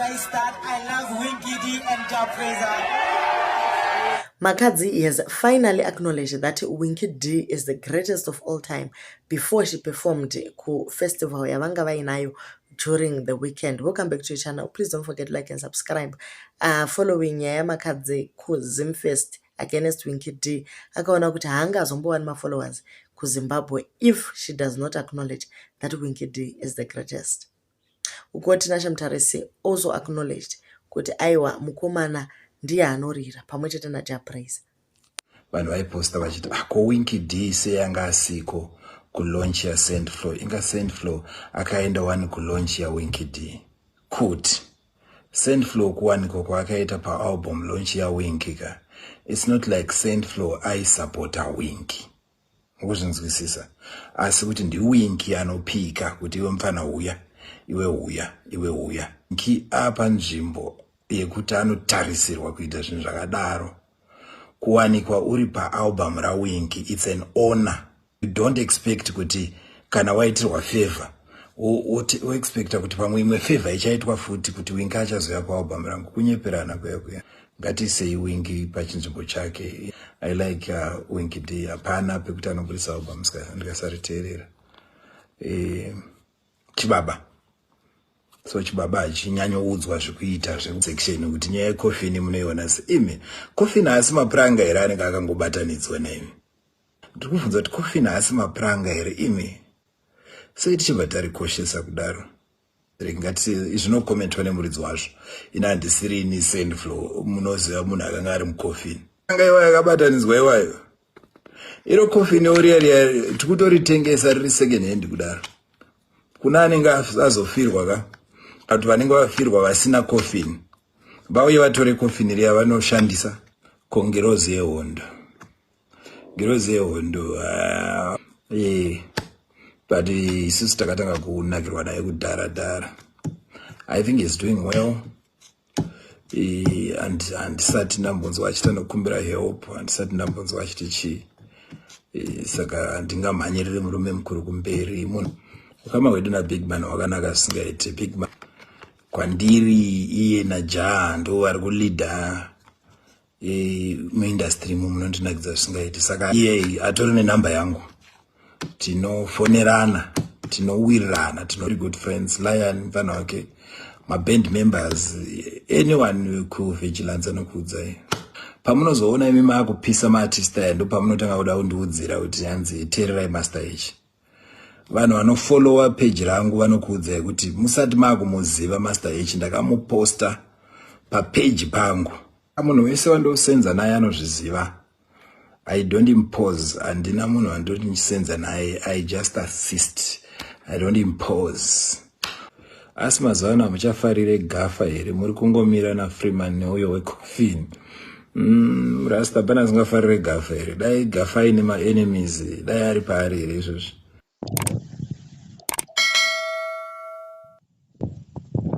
I start, I love Winky D and Jah Prayzah. Makhadzi has finally acknowledged that Winky D is the greatest of all time before she performed ku-festival yavanga vainayo during the weekend. Welcome back to your channel. Please don't forget to like and subscribe. Following nyaya yaMakhadzi kuZimfest against Winky D, akaona kuti haangazombowani mafollowers kuZimbabwe if she does not acknowledge that Winky D is the greatest. Ukuwo Tinashe Mutarisi also acknowledged kuti aiwa, mukomana ndiye anorira pamwe chete naJah Prayzah. Vanhu vaiposta vachiti, "Ah, ko Winky D sei anga asiko kulaunch yaSaintfloew?" Inga Saintfloew akaenda wani kulaunch yaWinky D. Kuti Saintfloew kuwanikwa kwaakaita paalbum launch yaWinky ka, it's not like Saintfloew aisapota Winky, ukuzvinzwisisa, asi kuti ndiWinky anopika kuti, "Iwe mufana, uya, iwe uya, iwe uya." Winky apa nzvimbo yekuti anotarisirwa kuita zvinhu zvakadaro. Kuwanikwa uri paalbum raWinky, it's an honor. You don't expect kuti kana waitirwa favor, woexpecta kuti pamwe imwe favor ichaitwa futi, kuti Winky achazoya paalbum rangu. Kunyeperana kuya kuya. Ngatisei Winky pachinzvimbo chake. I like Winky D. Hapana pekuti anobudisa album ndikasariteerera. Chibaba, so chibaba hachinyanyoudzwa zvekuita zvekusection kuti nyaya yecoffin munoiona seimi. Coffin haasi mapuranga here anenge akangobatanidzwa naimi? Ndiri kubvunza kuti coffin haasi mapuranga here imi? Sei tichibva tarikoshesa kudaro? Ngati zvinokomentwa nemuridzi wazvo. Ina handisirini Saintfloew. Munoziva munhu akanga ari mucoffin, anga iwayo akabatanidzwa iwayo. Iro coffin oriya riya tikutoritengesa riri second hand kudaro. Kuna anenge azofirwa ka, kuti vanenge vafirwa vasina coffin, vauye vatore coffin riya vanoshandisa. Ko ngirozi yehondo, ngirozi yehondo, but isusu takatanga kunakirwa naye kudhara dhara. I think he's doing well and handisati ndambonzwa achita nokumbira help, handisati ndambonzwa achiti chii. Saka handingamhanyiriri murume mukuru kumberi. Munhu ukama hwedu naBig Man hwakanaka zvisingaiti. Big Man kwandiri, iye naJah ndo vari kuleada muindustry mu munondinakidza zvisingaiti. Saka iye atori nenhamba yangu, tinofonerana, tinowirirana, tino good friends. Lion mufana wake, maband members, anyone kuvigilance anokuudzai. Pamunozoona imi maakupisa maartist aya, ndo pamunotanga kuda kundiudzira kuti hanzi teererai Master H. Vanhu vanofollowa page rangu vanokuudzai kuti musati maakumuziva Master H, ndakamuposta papage pangu. Munhu wese wandosenza naye anozviziva. I don't impose. Handina munhu wandoti ndichisenza naye. I just assist, I don't impose. Asi mazuva ano hamuchafarire Gafa here? Muri kungomira naFreeman neuyo wecoffin. Rasta, pana asingafarire Gafa here? Dai Gafa aine maenemies, dai ari paari here izvozvi?